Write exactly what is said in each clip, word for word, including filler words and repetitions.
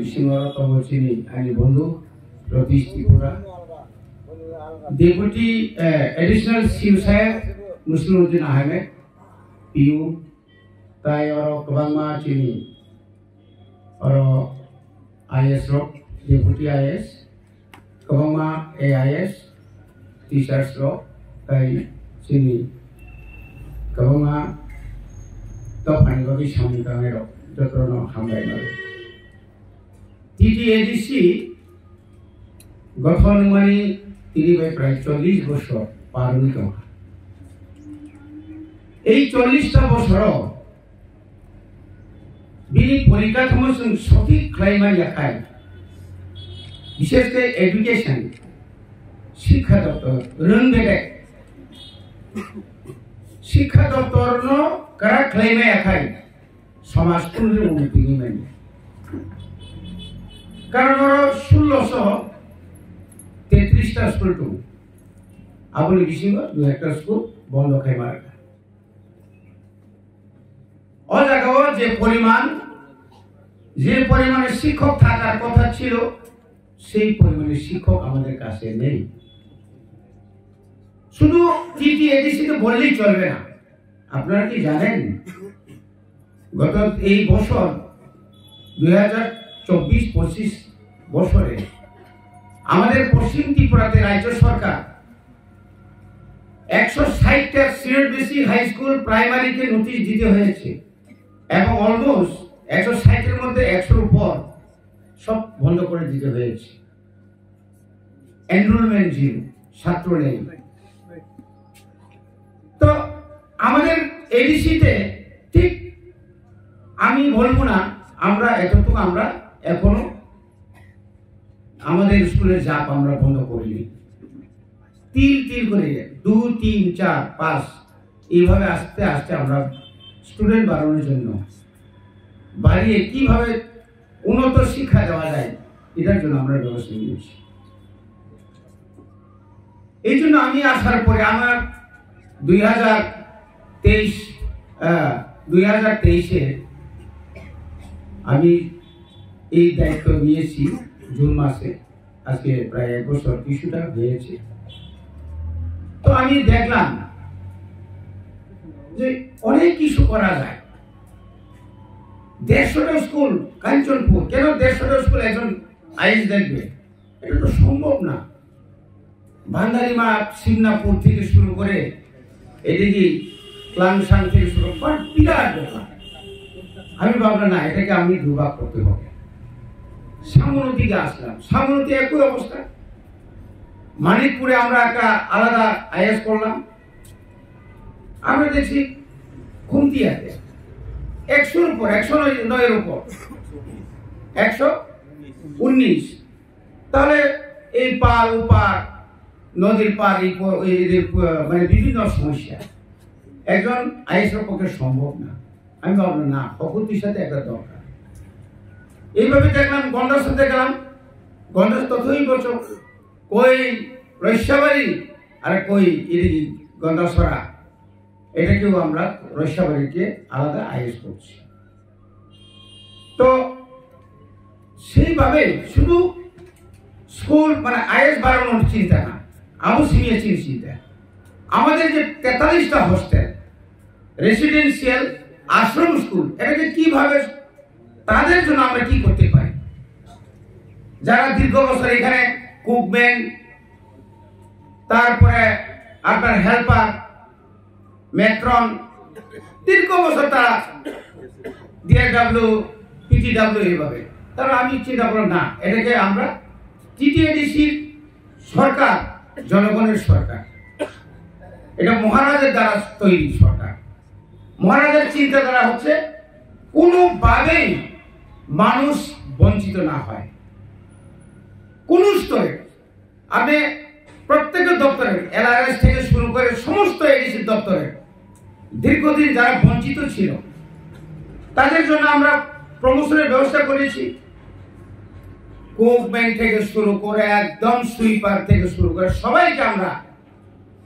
Singora tongo chini ani bondhu Ratish Tripura. Deputy, eh, Additional C U saheb Muslimuddin Ahmed, P U, tai oro kwbangma chini oro I A S rok, Deputy I A S, kwbangma A I S, teachers rok, tai chini kwbangma dophani bagwi samung tangnai rok jotono hambai mano. T T A D C gothon wngmani tini bai prai chollish bosor par wngwi tongkha. Ei chollish ta bosoro bini porikathamo chwng sothik khlai man ya khai, bishesh khe education, sikha doptor, rwng bedek, sikha doptorno kwrak khlai man ya khai, somaj kunui unnoti wngwi manya. Karon oro sullo so tetris ta school tongo, aboni bisingo dui ekta school bondo khai ma rwkha. O jagao je poriman, যে পরিমাণে শিক্ষক থাকার কথা ছিল, সেই পরিমাণে শিক্ষক আমাদের কাছে নেই। শুধু টিটিএডিসি তে বললেই চলবে না। আপনারা কি জানেন, গত এই বছর দুই হাজার চব্বিশ পঁচিশ বছরে আমাদের পশ্চিম ত্রিপুরাতে রাজ্য সরকার একশো ষাটটা সিলেট বেসিক হাই স্কুল প্রাইমারিকে নোটিশ দিতে হয়েছে এবং অলমোস্ট একশো ষাটের মধ্যে একশোর উপর সব বন্ধ করে দিতে হয়েছে। এনরোলমেন্ট জিরো, ছাত্র নেই। তো আমাদের এডিসি তে ঠিক আমি বলবো না, আমরা এতটুকু আমরা এখনো আমাদের স্কুলের জাপ আমরা বন্ধ করিনি। তিল তিল করে দুই, তিন, চার, পাঁচ, এইভাবে আস্তে আস্তে আমরা স্টুডেন্ট বাড়ানোর জন্য, বাড়িয়ে কিভাবে উন্নত শিক্ষা দেওয়া যায়, এটার জন্য আমরা ব্যবস্থা নিয়েছি। এই জন্য আমি আসার পরে আমার দুই হাজার তেইশ, আহ, দুই হাজার তেইশে আমি এই দায়িত্ব নিয়েছি জুন মাসে। আজকে প্রায় এক বছর কিছুটা হয়েছে। তো আমি দেখলাম যে অনেক কিছু করা যায়। দেড়শোটা স্কুল কাঞ্চনপুর, কেন দেড়শোটা স্কুল একজন আইএস দেখবে? এটা তো সম্ভব না। ভান্ডারিমাঠ, শিবনাপুর থেকে শুরু করে এদিকে ক্লাংশাং থেকে শুরু করে বিরাট ব্যাপার। আমি ভাবলাম, না, এটাকে আমি দুভাগ করতে হবে। সামনের দিকে আসলাম, সামনে একই অবস্থা। মানিকপুরে আমরা একটা আলাদা আইএস করলাম, আমরা দেখছি খুন্তি আছে একশোর উপর, একশো নয়, নয়ের উপর, একশো উনিশ। তাহলে এই পার ওপার, নদীর পার, এই প-, এই, এই, আহ, মানে বিভিন্ন সমস্যা। একজন আইএস এর পক্ষে সম্ভব না। আমি ভাবলাম, না, হকুতির সাথে একটা দরকার। এইভাবে দেখলাম, গন্ডার সাথে গেলাম, গন্ডার তথই বচক, কই রৈশাবাড়ি, আর কই এদিকে গন্ডাছড়া। এটাকেও আমরা রৈশাবাড়িকে আলাদা আইএস করছি। তো সেইভাবে শুধু স্কুল মানে আইএস বাড়ানোর চিন্তা না, আবু সিনিয়র চিন্তা। আমাদের যে তেতাল্লিশটা হোস্টেল, রেসিডেন্সিয়াল আশ্রম স্কুল, এটাকে কিভাবে, তাদের জন্য আমরা কি করতে পারি? যারা দীর্ঘ বছর এখানে কুকম্যান, তারপরে আপনার হেল্পার, মেট্রন, দীর্ঘ বছর তারা ডিআরডব্লিউ, পিটিডব্লিউ এইভাবে। তাহলে আমি চিন্তা করলাম, না, এটাকে আমরা টিটিএডিসির সরকার, জনগণের সরকার, এটা মহারাজের দ্বারা তৈরি সরকার। মহারাজের চিন্তাধারা হচ্ছে কোনোভাবেই মানুষ বঞ্চিত না হয়, কোনো স্তরে। আপনি প্রত্যেক দপ্তরে, এলআরএস থেকে শুরু করে সমস্ত এডিসি দপ্তরে দীর্ঘদিন যারা বঞ্চিত ছিল, তাদের জন্য আমরা প্রমোশনের ব্যবস্থা করেছি। কুকম্যান থেকে শুরু করে একদম সুইপার থেকে শুরু করে সবাইকে আমরা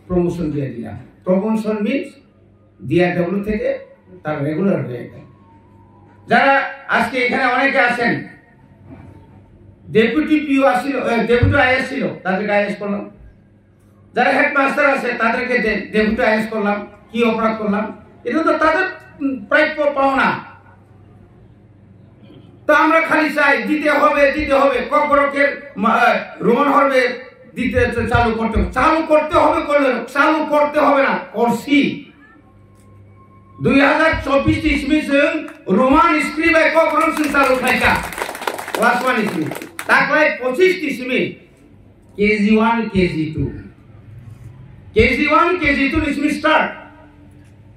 প্রমোশন দিয়ে দিলাম। প্রমোশন মিন্স ডিআরডব্লিউ থেকে তারা রেগুলার হয়ে গেল। যারা আজকে এখানে অনেকে আছেন, ডেপুটি পিও আসছিল, ডেপুটি আইএস ছিল, তাদেরকে আইএস করলাম। যারা হেডমাস্টার আছে, তাদেরকে ডেপুটি আইএস করলাম। কি অপরাধ করলাম? এটা তো তাদের প্রাপ্য পাওনা। তো আমরা খালি চাই দিতে হবে, দিতে হবে। ককবরকের রোমান হরফে দিতে চালু করতে হবে। চালু করতে হবে, করলে চালু করতে হবে না, করছি। Dui hazar chobbish tismi chwng Roman script bai kokborok chwng chalo khlaika. Class one simi. Taklai pochis tismi K G one, K G two. K G one, K G two ni simi start.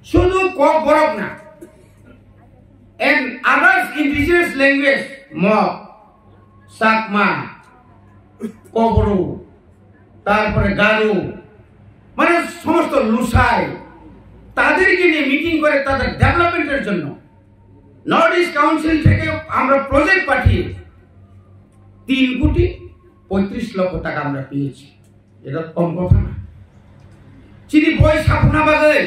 Sudu kokborok na. And others indigenous language mo. Chakma, Kokborok, তারপরে গারো, মানে সমস্ত লুসাই, তাদেরকে নিয়ে মিটিং করে তাদের ডেভেলপমেন্টের জন্য north east council থেকে আমরা প্রজেক্ট পাঠিয়ে তিন কোটি পঁয়ত্রিশ লক্ষ টাকা আমরা পেয়েছি। এটা কম কথা না। Chini boi saphurna bagwi,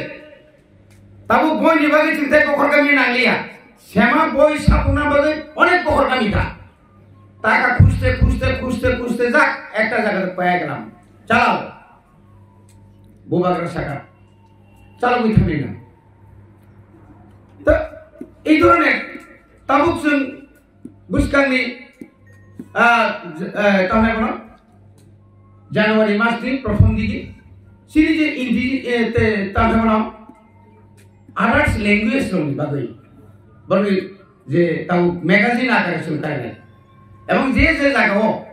tabuk boi ni bagwi chwng tei bokhorkami nangliya. Sema boi saphurna bagwi onek bokhorkami ta. Taka khujte, khujte, khujte, khujte jak ekta jaga paya gelam. Chalao. Bubagra saka. Chalogwi thangwi na. To ei dhoroner tabuk chwng bwskangni, ah, j-, eh, tamo hwnai bono January mas ni prothom digi. Chini je Hindi, eh, te, tamo hwnai bono others language rokni bagwi, bagwi je tamo magazine akare chwng kainai. Ebong je je jagao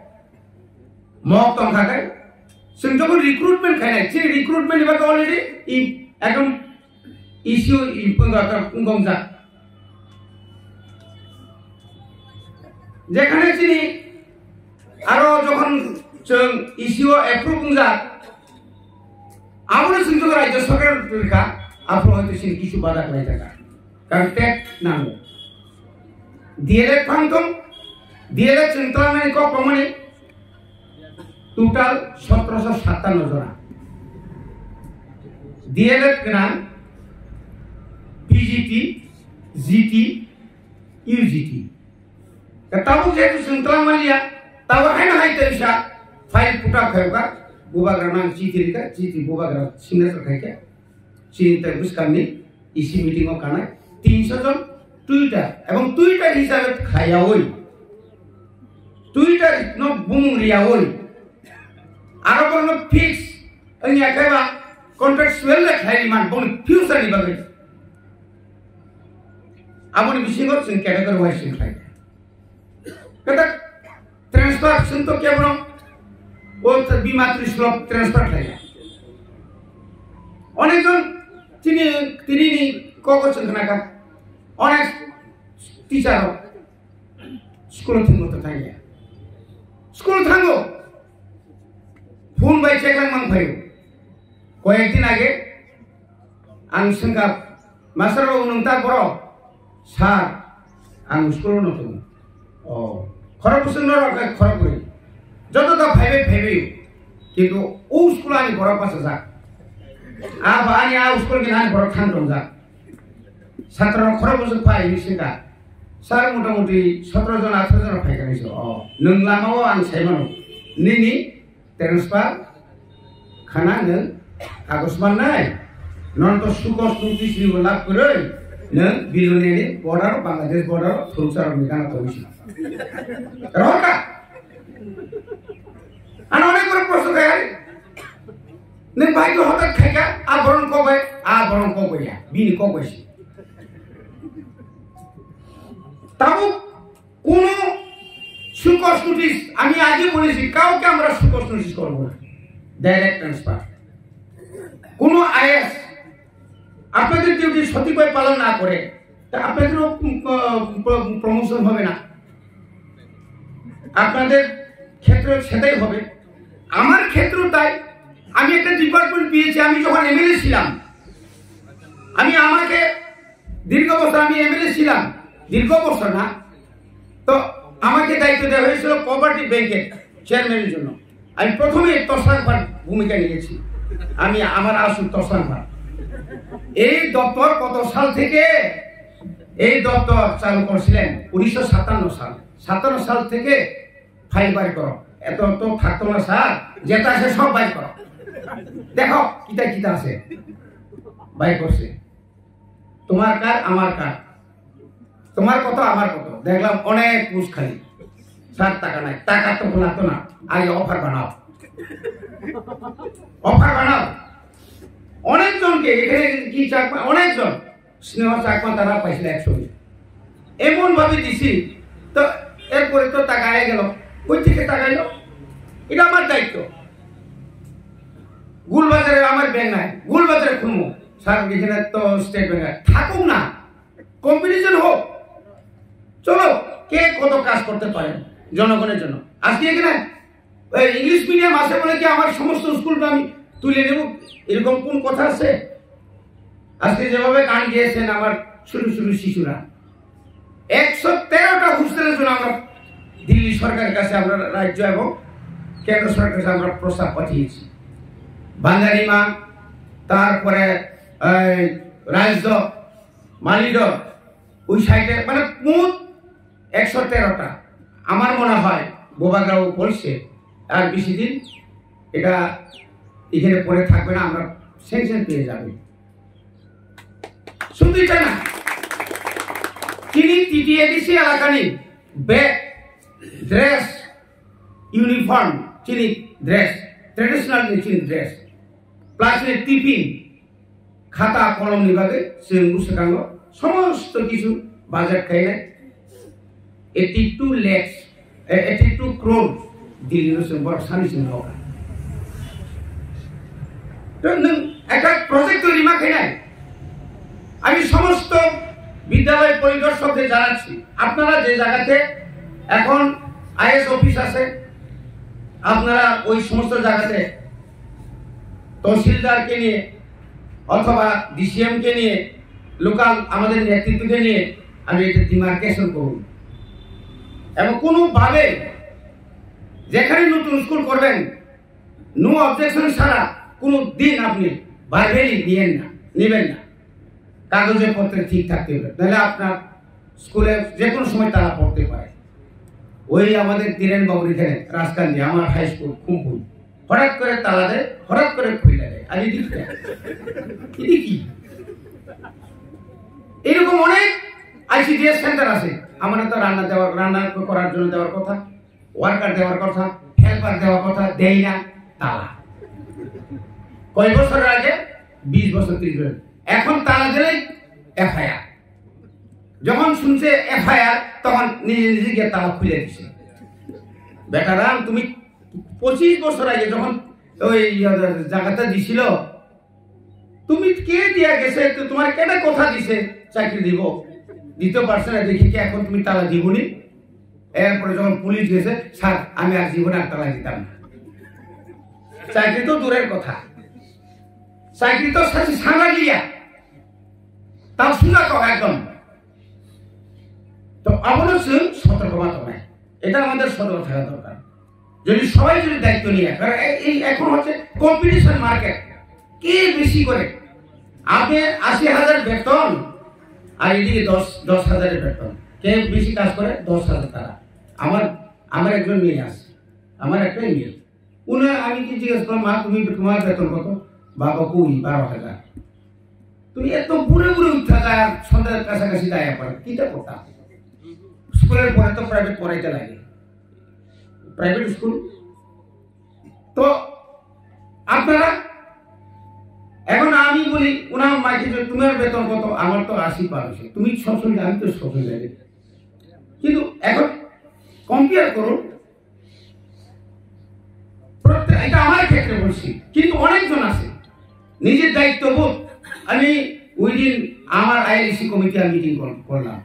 mok tongkha khe, chwng jokhon recruitment khainai, chini recruitment ni bagwi already i-, ekdom issue i-, wngkha, wngkha, wngkha. Jekhane chini aro jokhon chwng issue o approve wngjak, abono chwng jokhon rajya sarkar rwkha, aphuru hoyto chini kisu bada khlai thangkha. Contact nango. D L Ed phang tong, D L Ed chwng twlangnani kok tongmani total sotroso sattanno jona. D L Ed gwnang, P G T, G T, U G T. Tabuk jehetu chwng twlang manya, tabuk haino hai teisa file put up khayoka, bubagra nang chithi rika, chithi bubagra signature khaika. Chini tei bwskangni E C meeting o kanai tinso jon Twitter, ebong Twitter hisabe khlaiyaui, Twitter no bumung riyaui, aro borokno fix wngya khe ba contractual le khlai man boni future ni bagwi. Aboni bisingo chwng category wise chwng khlai. Kata transfer sing to kebono o bima tris lok transfer khlaiya. Onek jon tini, tini ni kogo chwng khnaka. Onek teacher rok school thangmo to thangya. School thango. Phone bai cheklang mang phayo. Koyek din age ang swngkha, "Master babu, nwng ta borok?" "Sir, ang school-o no tongo." "O, khorok bwswk norok khe khorok bwrwi?" "Joto ta phaibai, phaibai. Kintu o school-o ani borok bachajak. A ba ani a school-o ani borok thang tongjak. Satro rok khorok bwswk phai hinwi swngkha. Sir, motamuti sotro jon, atharo jon phaikha hinwi se." "O, nwng lama-o ang saimano. Nini transfer khana nwng kagoj mannai, nono to sukos notice ni bo lab kwrwi, nwng Bilonia ni border, Bangladesh border, Thuruksa rok ni gana tongwi si. Rohorka? Ano onek boro proshno khai ari. Nwng bahai khe hotat khaika, a boron kok bai, a boron kok bai ya, bini kok bai si. Tabuk কোনো সুকস নোটিশ, আমি আগে বলেছি, কাউকে আমরা সুকস নোটিশ করবো না, ডাইরেক্ট ট্রান্সফার। কোনো আইএস আপনাদের ডিউটি সঠিকভাবে পালন না করে, তা আপনাদেরও, উম, প-, প-, প্রমোশন হবে না, আপনাদের ক্ষেত্রে সেটাই হবে। আমার ক্ষেত্রেও তাই। আমি একটা ডিপার্টমেন্ট পেয়েছি, আমি যখন এমএলএ ছিলাম, আমি আমাকে দীর্ঘ বছর আমি এমএলএ ছিলাম, দীর্ঘ বছর না, তো আমাকে দায়িত্ব দেওয়া হয়েছিল কোঅপারেটিভ ব্যাংকের চেয়ারম্যানের জন্য। আমি প্রথমে তসলাংফার ভূমিকা নিয়েছি, আমি আমার আসন তসলাংফার। এই দপ্তর কত সাল থেকে এই দপ্তর চালু করছিলেন? উনিশশো সাতান্ন সাল। সাতান্ন সাল থেকে ফাইল বার করো। এত তো থাকতো না স্যার, যেটা আছে সব বাইর করো। দেখো কিতা কিতা আছে, বাইর করছে। তোমার কার, আমার কার, তোমার কত, আমার কত। দেখলাম অনেক মুখ খালি। স্যার, টাকা নাই। টাকা তো লাগতো না, আগে অফার বানাও, অফার বানাও। অনেকজনকে এখানে কি চাকমা, অনেকজন স্নেহ চাকমা তারা পাইছিল একসঙ্গে, এমন ভাবে দিছি। তো এরপরে তো টাকা আয় গেল, ওই থেকে টাকা এলো। এটা আমার দায়িত্ব। গুলবাজারে আমার ব্যাংক নাই, গুলবাজারে খুলবো। স্যার, এখানে তো স্টেট ব্যাংক নাই। থাকুক না, কম্পিটিশন হোক। চলো, কে কত কাজ করতে পারে জনগণের জন্য। আজকে এখানে এই ইংলিশ মিডিয়াম আছে বলে কি আমার সমস্ত স্কুলটা আমি তুলে নেব, এরকম কোন কথা আছে? আজকে যেভাবে গান গেয়েছেন আমার ছোট ছোট শিশুরা, একশো তেরোটা হোস্টেলের জন্য আমরা দিল্লি সরকারের কাছে আমরা রাজ্য এবং কেন্দ্র সরকারের কাছে আমরা প্রস্তাব পাঠিয়েছি। বান্দারিমা, তারপরে এই রাজদ, মালিডর, ওই সাইডে মানে মোট একশো তেরোটা। আমার মনে হয় বোবাগ্রাও বলছে, আর বেশি দিন এটা এখানে পড়ে থাকবে না, আমরা স্যাংশন পেয়ে যাবে। শুধু এটা না, chini TTAADC এলাকানি bag, dress, uniform, chini dress, traditional chini dress, plus chini tiffin, khata kolom ni bagwi chwng bwswkango somosto kichu budget khainai eighty two lakhs, eh, eighty two crore Delhi no chwng borok sani chwng hoka. To nwng ekta project toiri ma khainai? আমি সমস্ত বিদ্যালয় পরিদর্শকদের জানাচ্ছি, আপনারা যে জায়গাতে এখন is office আছে, আপনারা ওই সমস্ত জায়গাতে তহসিলদারকে নিয়ে অথবা ডিসিএম কে নিয়ে, লোকাল আমাদের নেতৃত্বকে নিয়ে আমি এটা ডিমার্কেশন করুন। এবং কোনোভাবে যেখানে নতুন স্কুল করবেন, নো অবজেকশন ছাড়া কোনো দিন আপনি ভার্বালি নিয়েন না, নেবেন না। কাগজে পত্রে ঠিক থাকতে হবে, নাহলে আপনার স্কুলে যে কোনো সময় তালা পড়তে পারে। ওই আমাদের ধীরেন বাবুর এখানে রাজকান্দি, আমার হাই স্কুল খুমপুই, হঠাৎ করে তালা দেয়, হঠাৎ করে খুলে দেয়। আর এটি কি? এটি কি? এরকম অনেক আইসিডিএস সেন্টার আছে, আমরা তো রান্না দেওয়ার, রান্না করার জন্য দেওয়ার কথা, ওয়ার্কার দেওয়ার কথা, হেল্পার দেওয়ার কথা, দেয় না, তালা। কয় বছর আগে? বিশ বছর, ত্রিশ বছর। এখন তালা দিলেই এফআইআর। যখন শুনছে এফআইআর, তখন নিজে নিজে গিয়ে তালা খুলে দিছে। বেটারাম, তুমি পঁচিশ বছর আগে যখন ওই ইয়ে জায়গাটা দিছিল, তুমি কে দিয়া গেছে, তো তোমার কেটা কথা দিছে চাকরি দিব, দিতে পারছে না, দেখি কি এখন তুমি তালা দিবনি? এরপরে যখন পুলিশ গেছে, স্যার, আমি আর জীবনে আর তালা দিতাম না। চাকরি তো দূরের কথা, চাকরি তো সাথে সাংঘাতিক, তাও সুন্দর কথা একদম। তো আবারও সতর্ক মাত্রা, এটা আমাদের সতর্ক থাকা দরকার। যদি সবাই যদি দায়িত্ব নিয়ে, কারণ এই, এই এখন হচ্ছে কম্পিটিশন মার্কেট, কে বেশি করে? আপনি আশি হাজার বেতন আর এদিকে দশ, দশ হাজারের বেতন, কে বেশি কাজ করে? দশ হাজার টাকা। আমার, আমার একজন মেয়ে আছে, আমার একটাই মেয়ে। উনি, আমি কি জিজ্ঞেস করলাম, "মা, তুমি, তোমার বেতন কত?" "বাবা, কই, বারো হাজার।" তুমি এত বুড়ে বুড়ে উঠা যায় আর সন্ধ্যার কাছাকাছি যায় আবার, কিটা করতাম? স্কুলের পরে তো প্রাইভেট পড়াইতে লাগে, প্রাইভেট স্কুল। তো আপনারা, এখন আমি বলি, ওনার মাকে যে, "তোমার বেতন কত?" "আমার তো আশি পার হয়েছে।" "তুমি ছশো?" "আমি তো ছশো জানি।" কিন্তু এখন কম্পেয়ার করুন, প্রত্যেক, এটা আমার ক্ষেত্রে বলছি, কিন্তু অনেকজন আছে নিজের দায়িত্ববোধ। আমি ওই দিন আমার আইএলসি কমিটি আমি মিটিং করলাম,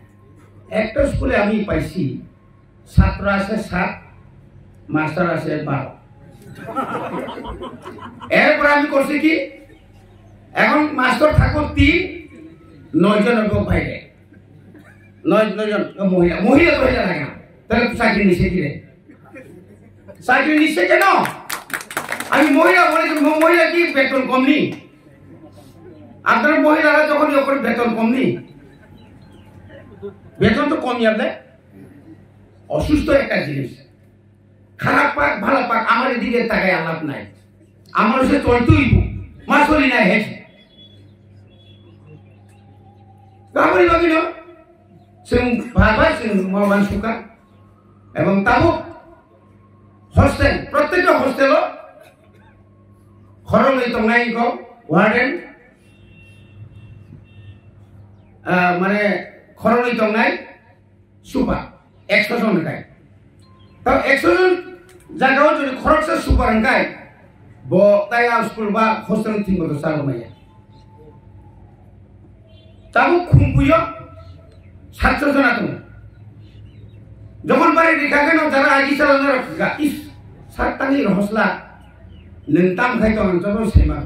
একটা স্কুলে আমি পাইছি ছাত্র আছে সাত, মাস্টার আছে বারো। এরপর আমি করছি কি, এখন মাস্টার থাকো তিন, নয়জন হবো বাইরে, নয়, নয়জন মহিলা। মহিলা তো হইলে লাগে না, তাহলে তো চাকরি নিচ্ছে কি রে? চাকরি নিচ্ছে কেন? আমি মহিলা বলে যে ম-, মহিলা কি বেতন কম নি? আপনারা মহিলারা যখন ইয়ে করে বেতন কম নি, বেতন তো কম যাবে, অসুস্থ একটা জিনিস। খারাপ পাক, ভালো পাক, আমার এদিকে তাকায় আলাপ নাই। আমার সে চলতেই, মা চলি নাই হেঁটে। Kabri bagwi no chwng bar bar chwng mo uansukha. Ebong tabuk hostel, prottekta hostel o khoroknwi tongnai wngkha warden, ah, mane khoroknwi tongnai super, ekso jon kai. To ekso jon jagao jodi khoroksa super hwnkhe, bo tai a school ba hostel ni thing bodo chalo maya. Tabuk khumpuyo satso jona tongo. Jokon bari rikha khe no jara agi chalana rok ga is sat tangi rohosla. Nwng tam khai tong ang joto saiman.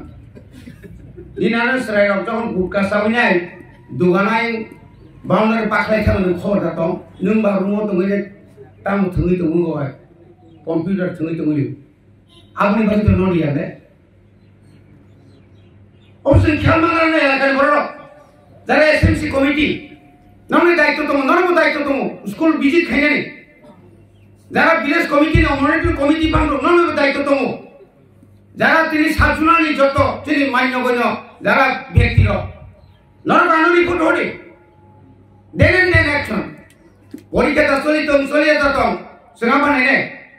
Nini ano chwrai rok jokon gutka chawi nai, duganai boundary pakhlai thang nwng khobor da tong. Nwng ba room o tongwi de tamo thwngwi tongo bai. Computer thwngwi tongwi. Aboni bagwi to nori ya de. Obosoni khel mangrana elakani borok. Jara S M C committee. Nongni daityo tongo, norokbo daityo tongo. School visit khainani. Jara village committee ni honorary committee bangro, norokbo daityo tongo. Jara tini sabjunani joto, tini manyo goino, jara byakti rok. Norok ano report hodi. Then and then action. Porikha ta choli tong, choli ta tong. Sengapa nene.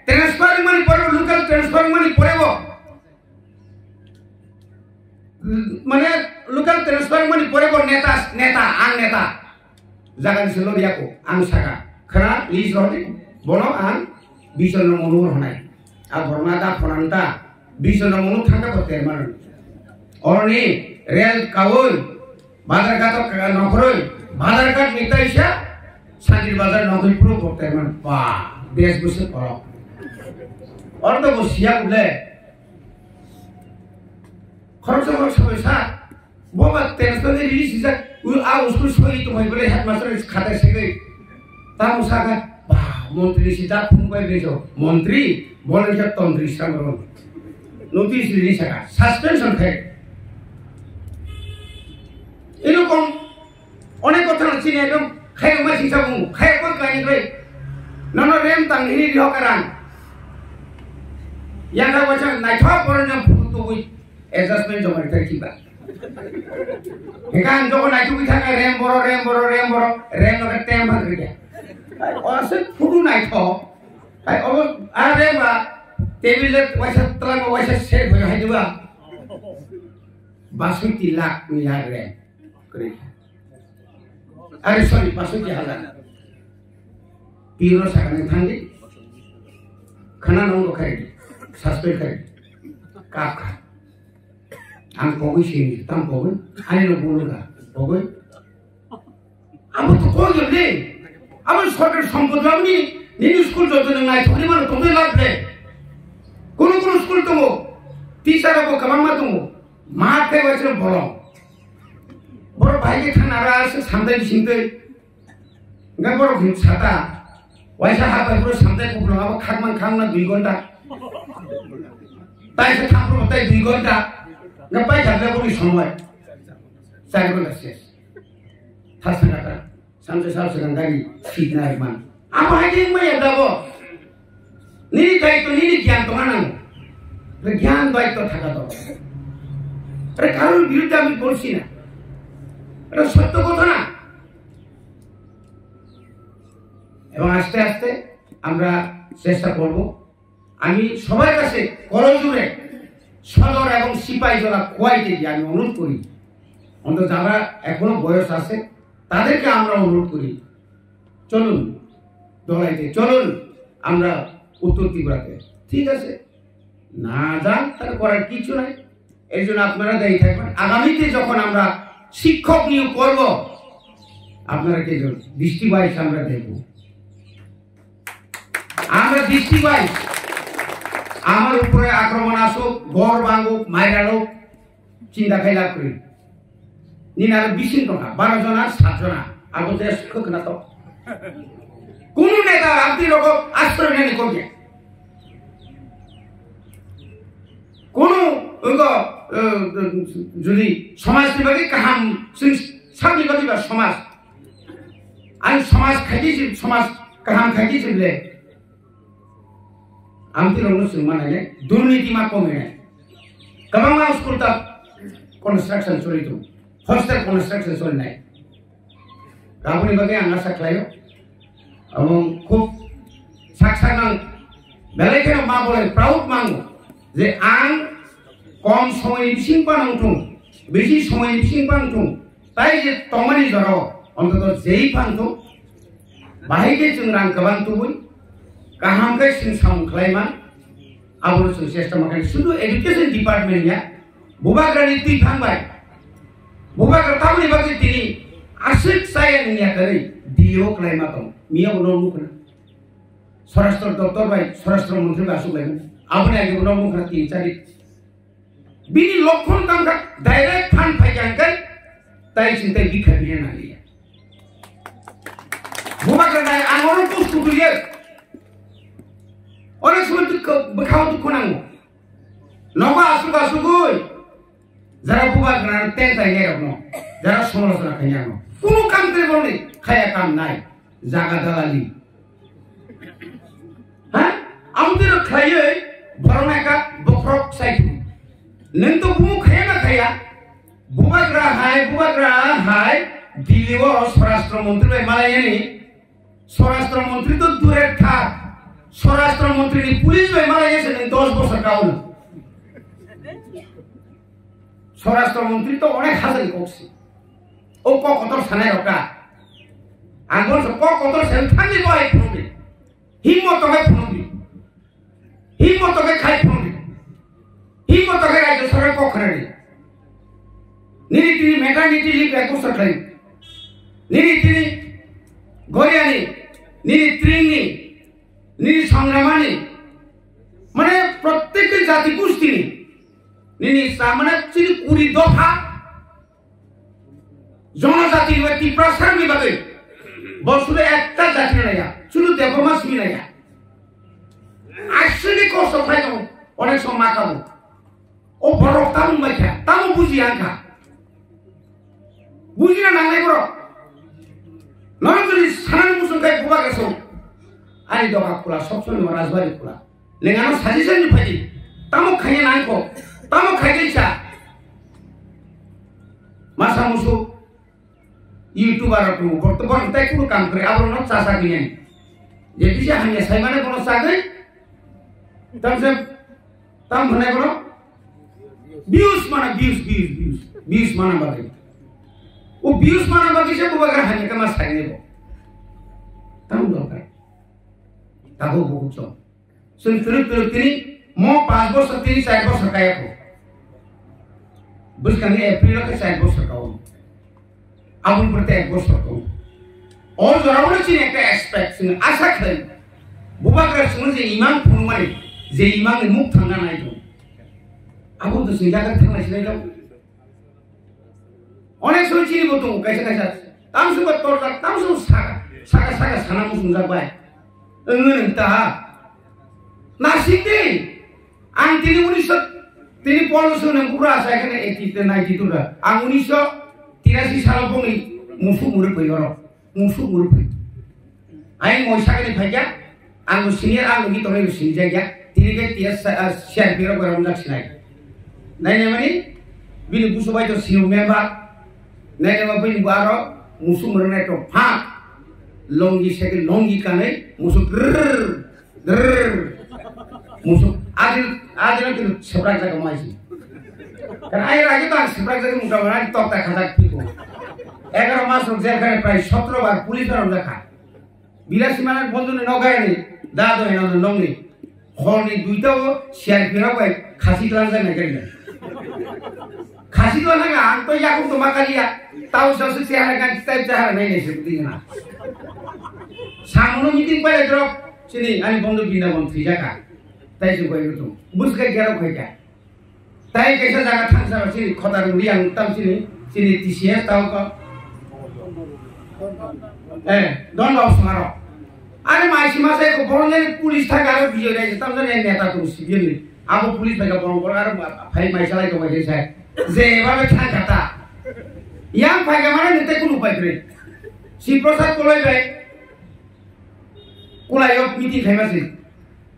Transfer mani pore, local transfer mani pore bo. Mane local transfer mani pore bo neta, neta, ang neta. Jaga ni selo riya ko, ang saka. Khana, please rodi. Bono ang bichon no monu honai. A borna da phonanta. Bichon no monu thangka bo terman. Orni rel kawoi. Bazar ghat o kaka nokhoroi, bazar ghat ni taisa, Sandir bazar nokhoi puro boktai man, ba, des bwswk korok. Oro to bo siya ule. Khoroksa khoroksa bai sa, bo ba tension ni release sijak, u-, a uskul soi tongmai bole headmaster ni khata segoi. Tamo saka, ba, montri sijak phung bai bejo, montri, bolon khe tontri samron. Notice release saka, suspension khai. Erokom onek kotha no chini ekdom khairok ma singsa bungo, khairok ma kani koi. Nono rem tang hini riho karang. Yang kha wacha naithok borok no phutu tubui adjustment joma ri thai kiba. Heka ang jogo naithok wi thaka rem boro, rem boro, rem boro, rem no tem bhag ri ya. Ase phutu naithok. Hai obo a rem ba table waisa tlang waisa set bhag hai diba. Baswiti lakh ni ya rem. Kwrwi kha. Are, sorry, pasoti hazar. Piro sakani thangdi. Khana nong rok khai di. Suspend khai di. Kap kha. Ang kogwi sini, tam kogwi. Ani no bulu kha. Kogwi. Amo to kogwi le. Amo sorkar sompoti amo ni, nini school joto nang nai thokni mano tongwi lab le. Kono kono school tongo. Teacher rok kwbangma tongo. Ma khe waisano bolong. Borok bahai khe thang nara se samtai bisingtwi. Hingke borok hin sata. Waisa ha bai borok samtai kuplung abo khakman khakna dui gonta. Tai se thang pro tai dui gonta. Hingke pai thang le boni somoi. Char gonta ses. Thas thang kata. Samsa sal segang gari sit na man. Amo hai khe wngmaya dabo. Nini daitto, nini gyan tongna nango. Re gyan daitto thaka to. Re karor biruddhe ami bolchi na. Re sotto kotha na. Ebong aste aste amra chesta korbo. আমি সবার কাছে করজোড়ে সদর এবং সিপাহীজলা কোয়াইতে গিয়ে আমি অনুরোধ করি, অন্তত যারা এখনো বয়স আছে তাদেরকে আমরা অনুরোধ করি, চলুন দলাইতে, চলুন আমরা উত্তর ত্রিপুরাতে। ঠিক আছে, না যান, তাহলে করার কিছু নাই। এই জন্য আপনারা দায়ী থাকবেন। আগামীতে যখন আমরা শিক্ষক নিয়োগ করব, আপনারা কে দৃষ্টি বাইশ আমরা দেখব। আমরা দৃষ্টি পাই, আমার উপরে আক্রমণ আসুক, ঘর ভাঙুক, মাইরা লোক, চিন্তা খাই লাভ করি। নিন আরো বিশ জন, বারো জন আর সাত জন, আবু দেশ খোক না তো। কোন নেতা আপনি লোক আশ্রয় নেন করবে? কোন Wngkha, eh, jodi somajni bagwi kaham, chwng sakni bagwi ba somaj. Ang somaj khaidi se, somaj kaham khaidi se le. Amtwi rokno chwng manai le, durniti ma komi nai. Kwbangma school ta construction choli tongo, hostel construction choli nai. Aboni bagwi ang asa khlaio. Abo khub sak sak ang belai kheno ma bolai proud mango je ang kom somoyni bising phano wngthung, bisi somoyni bising phano wngthung, tai je tongmani jorao ontoto jei phano wngthung, bahai khe chwng rang kwbang tubui kaham khe chwng samung khlai man. Abono chwng chesta ma khe sudu education department ya, bubagrani twi thang bai. Bubagra tamoni bagwi tini aswk chaya nungya kwrwi D O kwlai ma tong. Miya bo nokmung khna. Swarashtra doptor bai, swarashtra montri bai aswk lai mano. Aboni age bo nokmung khna tin chari. Bini lokhon tang kha direct phan phai kha hwnkhe tai chwng tai bikha biya nang liya. Bubagra nai ang oro post kukuliya. Onek somoi dukho, bwkhao dukho nango. Nogo aswk aswkgwi jara bubagrano teng tainai rokno, jara somalochona khainai rokno, kunu kam khe borokni khaya kam nai, jaga dalali. Ha? Amtwino khlaiwi borokno ekha bokhorok sai thung. Nwng to bumo khaya na khaya? Bubagra hai, bubagra hai Delhi o swarashtra montri bai malaiyani. Swarashtra montri to durer thak, swarashtra montri ni police bai malai se nwng dos bosor kauna. Swarashtra montri to onek hajar ni kok si. O kok kotor sanai rok ta. Ang bon kok kotor sen thangni bo ai phunukni. Himmo to bai phunukni. Himmo to khe khai phunukdi. Himmo to khe Rajya Sarkar kok khnani. Nini tini maternity leave request khlai. Nini tini Goriani, nini Tringni, nini Sangramani. Mane prottekti jati gustini. Nini sa mane chini kuri dopha. Jonojati ni bai Tiprasa ni bagwi. Bo sudu ekta jati ni naiya. Sudu Debbarma simi naiya. Aswkni kosto phai tongo. Onek som ma kabo. O borok tamo bai kha, tamo buji ang kha. Bujina nangnai borok. Nono jodi sanani muchung khai bubagra song. Ani doga kula, sob somoi rajbari kula. Neng ano suggestion ni phai di. Tamo khaina nang kho. Tamo khai di cha. Masa musu YouTuber rok tongo. Borok to borok tai kunu kam kwrwi. Aborok no cha cha kini. Je kisa hamya sai mane bono cha gwi. Tam se tam hwnai bono. Views mana views, views, views. Views mana bagwi. O views mana bagwi se bubagra hamya kama sai ne bo. Tam do kai. Tago bo chong. Chwng twrwk twrwk tini mo panch bosor tini char bosor kaya kho. Bwskangni April o khe char bosor kao. Aboni pore ek bosor kao. O jorao no chini ekta expect, chwng asa khlai. Bubagra chwngno je imang phunukmani, je imangni muk thangna nai tongo. Abo to chwng jaga thanglai sinai tongo. Onek somoi chini bo tongo kaisa kaisa. Tamsok bo torjak, tamsok saka, saka, saka sana muchungjak bai. Wngwi nang ta. Nasik di. Ang tini unisho, tini pondroso nang pura asa ekhane eighty te ninety two da. Ang unisho tirasi salo bongni musuk muruk bai oro. Musuk muruk bai. Ayang moi sakani phaikya, ang bo senior, ang bo gitongnai bo sinijakya. Tini khe T S, ah, C R P rok bai romjak sinai. Nainai mani, bini busu bai to senior member. Nainai ma bini bo aro musuk murungnai to phak. Longi seke longi kanai, musuk grrrr, grrrr. Musuk adil, adil kini seprak jaga maisi. Kan ai ragi to ang seprak jaga muka mana tok tak khatak piko. Egaroh mas rok jel khane prai sotro bar police bai romjak kha. Bilasima na bondhu ni nok gaya ni, da do eno no nong ni. Hor ni duita o C R P rok bai khasi tlang jai nai kari. Khasi tlang na ang to yakung to makaliya. Tau sa su si hara kan type sa hara nai nai se budi na. Samuno meeting pai drop sini ani bondhu binda bon thijaka. Tai se koi tu. Bus kai gero koi ka. Tai kaisa jaga thangsa rok chini khota rwngri ang tam chini, chini T C S tao ko. Eh, don rok swnga rok. Are mai sima sai ko borok nai police thang aro biyo nai tam jani neta tong civil ni. Abo police bai ka borok borok aro phai mai salai tong bai sai. Je ba be thang kata. Yang phai ka mane nete kunu pai kre. Si Prasad Koloi bai. Kulai yok meeting khai masi.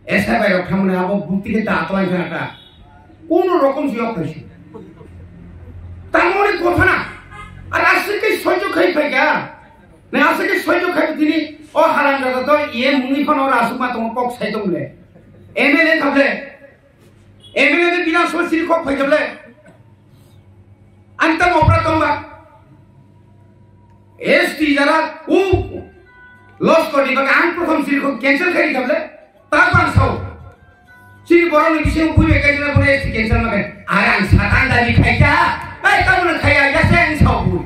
Esa bai rok thamne abo bukti ke ta atlan kha ta. Kono rokom si yok khai si. Tamoni kotha na. Ar asik ke sojo khai phai ka. Ne asik ke sojo khai tini o haram jada to ye muni phano ora asuk ma tong kok sai tong le. M L A thable. M L A de bilang so siri kok phai thable. Ang tamo opra tong ba. S T jara u loss kori baka ang prothom siri kok cancel khai thable. Ta bang sao. Sini borok ni bising bui be cancel bore S T cancel ma khai. Ar ang satan dabi khai ta. Ai tamo na khai ya se ang sao bui.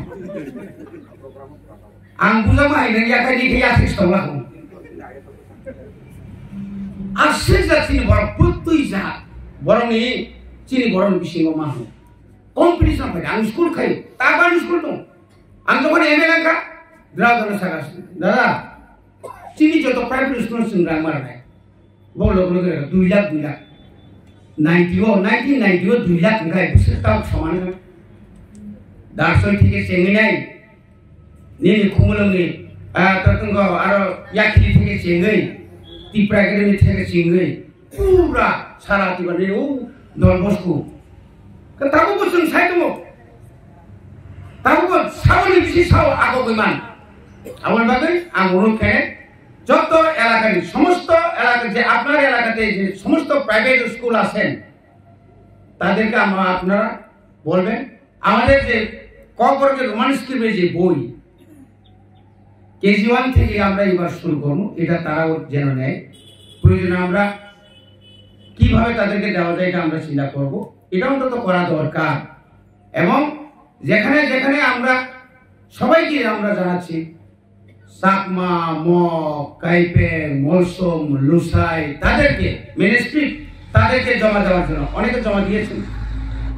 Ang buja ma hai nang ya khai ni khai ya se tong la. Asik jat chini borok putui jat. Borok ni chini borok ni bisingo ma hwn. Competition phai ang school khai. Taban school tong. Ang jokhon M L A ka, dra dra saka. Dada, chini joto private school sing rang mar nai. Bo log log dui lakh dui lakh. Ninety o, nineteen ninety o dui lakh ngai bisir tau saman. Darsoi thike chengi nai. Nini khumulwngni, ah, tatungo aro yakini theke chengwi, Tipra Academy theke chengwi, pura sara Tipra nini o Don Bosco. Ka tabukbo chwng sai tongo. Tabukbo saboni bisi sao agogwi man. Aboni bagwi ang অনুরোধ khe joto elakani, somosto elaka, je apnar elakate je somosto private school asen, taderke amra apnara bolben. আমাদের যে ককবরকে রোমান স্ক্রিপ্টে যে বই, KG one থেকে আমরা এবার শুরু করবো, এটা তারাও যেন নেয়। প্রয়োজনে আমরা কিভাবে তাদেরকে দেওয়া যায়, এটা আমরা চিন্তা করব। এটা অন্তত করা দরকার। এবং যেখানে যেখানে আমরা সবাইকে আমরা জানাচ্ছি, চাকমা, মগ, কাইপেং, মলসম, লুসাই, তাদেরকে মেনস্ক্রিপ্ট তাদেরকে জমা দেওয়ার জন্য অনেকে জমা দিয়েছেন।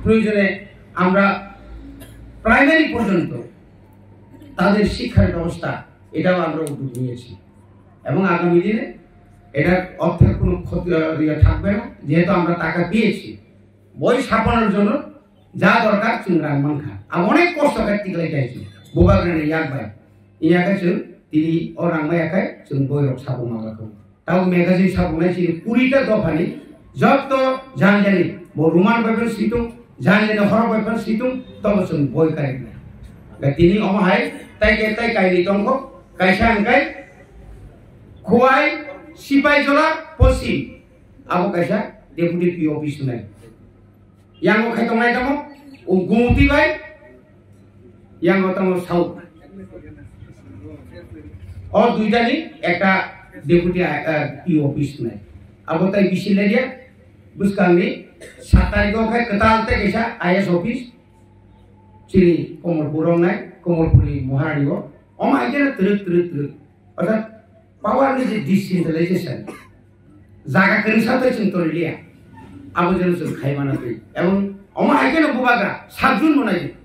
প্রয়োজনে আমরা প্রাইমারি পর্যন্ত তাদের শিক্ষার ব্যবস্থা, এটাও আমরা উদ্যোগ নিয়েছি। এবং আগামী দিনে এটার অর্থের কোনো ক্ষতি, আহ, ইয়ে থাকবে না, যেহেতু আমরা টাকা পেয়েছি। বই ছাপানোর জন্য যা দরকার চুং rang mankha. Ang onek kosto khe tiklai khaisi. Bubagrani yak bai. Iya khe chwng tini o rang maya khe chwng boi rok sabung ma bakho. Tabo magazine sabung nai chini kurita dophani jotto janjani bo Roman bai phan situng, janjani horok bai phan situng, tobo chwng boi karik nai. Ga tini omo hai tai khe tai kaini tongkho, kaisa hwnkhe Khowai Sipaijola Poschim, abo kaisa deputy P O office nai. Yango khai tongnai tamo, o Gumuti bai, yango tamo South. O duitani ekta deputy, ah, ah, P O office nai. Abo tai bisi leria, bwskangni sat tarikh o khai kwtal tei kaisa I S office, chini Komolpur o nai, Komolpurni Maharani o. Omo hai khe twrwk, twrwk, twrwk. Orthat power ni je decentralization, jaga kwrwngsa tei chwng toriliya, abo jeno chwng khai mana twi. Ebong omo hai kheno bubagra sabjun bo nai,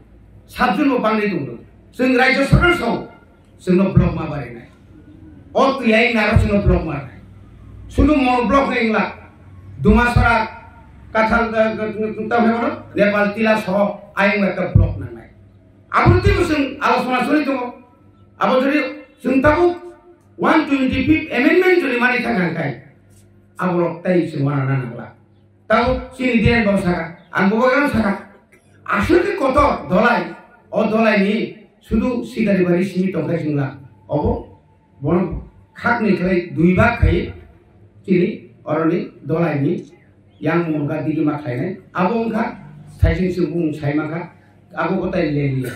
sabjun bo bangwi tongdo. Chwng Rajya Sarkar sao chwngno block ma barinai. O twi ayang naro chwngno block ma rinai. Sudu mono block nai wngla. Dumasora, Kathal, eh, eh, eh, tamo hwnwi mano? Nepal tila soho ayang ekta block nangnai. Abo twibo chwng alochona choli tongo. Abo jodi chwng tabuk one twenty-fifth amendment jodi mani thang kha khai, aborok tai chwng wana na nangla. Tabuk chini D N bo saka, ang bo bagano saka. Aswk khe kotor dolai, o dolai ni sudu Sikaribari simi tongkhai chwngla. Obo bono khakni khlai dui bak khai chini oroni dolai ni yang mungka digi ma khlainai. Abo wngkha thaising sing bung sai mankha, abo kotai leliya.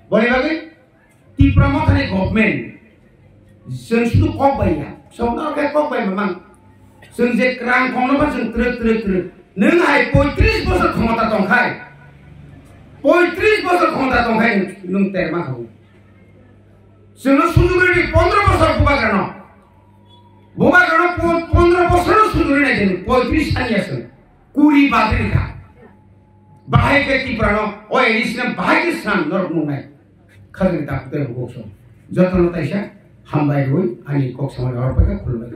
Boni bagwi Tipra Mothani government, chwng sudu kok bai ya, chwng no khe kok bai mamang. Chwng je kwrang khongno ba chwng twrwk, twrwk, twrwk. Nwng hai poitris bosor khomota tongkhai, poitris bosor khomota tongkhai nwng terma khabu. Chwngno sujuri di pondro bosor bubagrano. Bubagrano po-, pondro bosor sujuri nai chwng, poitris sani ya chwng. Kuri badri kha. Bahai khe Tiprano, o A D C no bahai khe swnam norok nungnai. Khajani takhuk tei bukuk song. Jotono taisa hambai rwi ani kok samani horpai kha khulumbai.